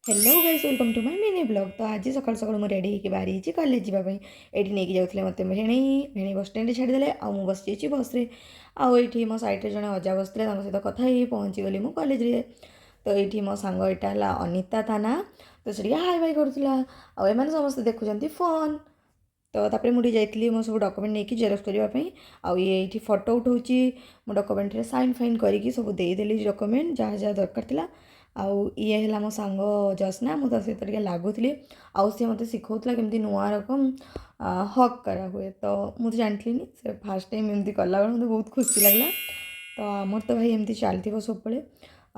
Hello guys, welcome to my mini vlog। ତ ଆଜି ସକାଳୁ ସକାଳୁ ମୁଁ ରେଡ଼ି ହେଇକି ବାହାରିଛି କଲେଜ ଯିବା ପାଇଁ। ଏଇଠି ନେଇକି ଯାଉଥିଲେ ମୋତେ ଭେଣେଇ। ଭେଣେଇ ବସ୍ ଷ୍ଟାଣ୍ଡରେ ଛାଡ଼ିଦେଲେ ଆଉ ମୁଁ ବସିଯାଇଛି ବସ୍ରେ। ଆଉ ଏଇଠି ମୋ ସାଇଡ଼୍ରେ ଜଣେ ଅଜା ବସିଥିଲେ, ତାଙ୍କ ସହିତ କଥା ହେଇ ପହଞ୍ଚିଗଲି ମୁଁ କଲେଜରେ। ତ ଏଇଠି ମୋ ସାଙ୍ଗ, ଏଇଟା ହେଲା ଅନିତା ତା ନାଁ, ତ ସେ ଟିକେ ହାଇ ବାଇ କରୁଥିଲା। ଆଉ ଏମାନେ ସମସ୍ତେ ଦେଖୁଛନ୍ତି ଫୋନ୍। ତ ତାପରେ ମୁଁ ଟିକେ ଯାଇଥିଲି ମୋ ସବୁ ଡକୁମେଣ୍ଟ ନେଇକି ଜେରକ୍ସ କରିବା ପାଇଁ। ଆଉ ଇଏ ଏଇଠି ଫଟୋ ଉଠାଉଛି। ମୁଁ ଡକୁମେଣ୍ଟରେ ସାଇନ୍ ଫାଇନ୍ କରିକି ସବୁ ଦେଇଦେଲି ଡକୁମେଣ୍ଟ, ଯାହା ଯାହା ଦରକାର ଥିଲା। ଆଉ ଇଏ ହେଲା ମୋ ସାଙ୍ଗ ଜସ୍ନା। ମୁଁ ତା ସହିତ ଟିକେ ଲାଗୁଥିଲି ଆଉ ସିଏ ମୋତେ ଶିଖଉଥିଲା କେମିତି ନୂଆ ରକମ ହଗ୍ କରାହୁଏ। ତ ମୁଁ ତ ଜାଣିଥିଲିନି, ସେ ଫାର୍ଷ୍ଟ ଟାଇମ୍ ଏମିତି କଲାବେଳେ ମୋତେ ବହୁତ ଖୁସି ଲାଗିଲା। ତ ଆମର ତ ଭାଇ ଏମିତି ଚାଲିଥିବ ସବୁବେଳେ।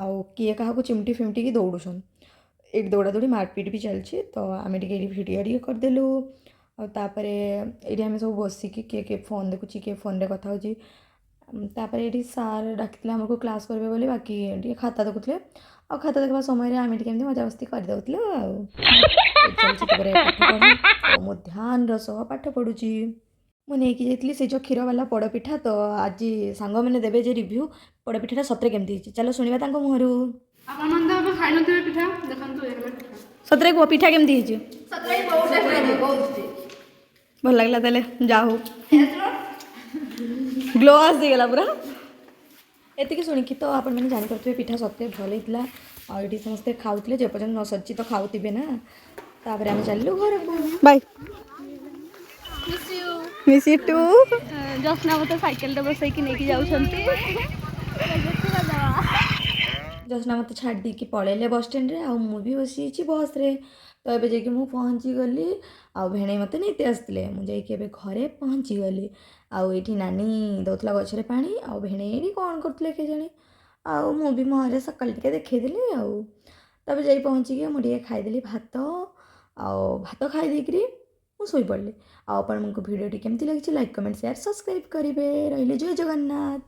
ଆଉ କିଏ କାହାକୁ ଚିମଟି ଫିମଟିକି ଦୌଡ଼ୁଛନ୍ତି ଏଇଠି, ଦୌଡ଼ା ଦୌଡ଼ି ମାରପିଟ ବି ଚାଲିଛି। ତ ଆମେ ଟିକେ ଏଇଠି ଭିଡ଼ିଓ ଟିକେ କରିଦେଲୁ। ଆଉ ତାପରେ ଏଇଠି ଆମେ ସବୁ ବସିକି କିଏ କିଏ ଫୋନ୍ ଦେଖୁଛି, କିଏ ଫୋନ୍ରେ କଥା ହେଉଛି। ତାପରେ ଏଇଠି ସାର୍ ଡାକିଥିଲେ ଆମକୁ କ୍ଲାସ୍ କରିବେ ବୋଲି, ବାକି ଟିକେ ଖାତା ଦେଖୁଥିଲେ। ଆଉ ଖାତା ଦେଖିବା ସମୟରେ ଆମେ ଟିକେ ଏମିତି ମଜାମସ୍ତି କରିଦେଉଥିଲୁ। ଆଉ ଏଇଠି ଚାଲିଛି ତାପରେ ପାଠ ପଢ଼ା। ତ ମୁଁ ଧ୍ୟାନର ସହ ପାଠ ପଢ଼ୁଛି। ମୁଁ ନେଇକି ଯାଇଥିଲି ସେ ଯେଉଁ କ୍ଷୀରବାଲା ପୋଡ଼ପିଠା। ତ ଆଜି ସାଙ୍ଗମାନେ ଦେବେ ଯେ ରିଭ୍ୟୁ, ପୋଡ଼ପିଠାଟା ସତରେ କେମିତି ହେଇଛି। ଚାଲ ଶୁଣିବା ତାଙ୍କ ମୁହଁରୁ। ଆପଣମାନେ ତ ଏବେ ଖାଇନଥିବେ ପିଠା। ଦେଖନ୍ତୁ, ଏ ହେଲା ପିଠା। ସତରେ କୁହ, ପିଠା କେମିତି ହେଇଛି? ଭଲ ଲାଗିଲା ତାହେଲେ। ଯା ହଉ, ଗ୍ଲୋ ଆସିଗଲା ପୁରା। ଏତିକି ଶୁଣିକି ତ ଆପଣମାନେ ଜାଣିପାରୁଥିବେ ପିଠା ସତରେ ଭଲ ହେଇଥିଲା। ଆଉ ଏଠି ସମସ୍ତେ ଖାଉଥିଲେ, ଯେପର୍ଯ୍ୟନ୍ତ ନ ସରିଛି ତ ଖାଉଥିବେ ନା। ତାପରେ ଆମେ ଚାଲିଲୁ ଘରକୁ। Bye. Miss you. Miss you too. Jasna ମୋତେ ସାଇକେଲରେ ବସେଇକି ନେଇକି ଯାଉଛନ୍ତି। ଜସ୍ନା ମୋତେ ଛାଡ଼ି ଦେଇକି ପଳେଇଲେ ବସ୍ ଷ୍ଟାଣ୍ଡରେ ଆଉ ମୁଁ ବି ବସିଯାଇଛି ବସ୍ରେ। ତ ଏବେ ଯାଇକି ମୁଁ ପହଞ୍ଚିଗଲି ଆଉ ଭେଣେଇ ମୋତେ ନେଇତେ ଆସିଥିଲେ। ମୁଁ ଯାଇକି ଏବେ ଘରେ ପହଞ୍ଚିଗଲି। ଆଉ ଏଇଠି ନାନୀ ଦେଉଥିଲା ଗଛରେ ପାଣି ଆଉ ଭେଣେଇ ଏଇଠି କ'ଣ କରୁଥିଲେ କେଜାଣି। ଆଉ ମୁଁ ବି ମୁହଁରେ ସକାଳେ ଟିକେ ଦେଖେଇଦେଲି। ଆଉ ତାପରେ ଯାଇ ପହଞ୍ଚିକି ମୁଁ ଟିକେ ଖାଇଦେଲି ଭାତ। ଆଉ ଭାତ ଖାଇ ଦେଇକିରି ମୁଁ ଶୋଇପଡ଼ିଲି। ଆଉ ଆପଣଙ୍କୁ ଭିଡ଼ିଓଟି କେମିତି ଲାଗିଛି, ଲାଇକ୍, କମେଣ୍ଟ, ସେୟାର, ସବସ୍କ୍ରାଇବ୍ କରିବେ। ରହିଲି, ଜୟ ଜଗନ୍ନାଥ।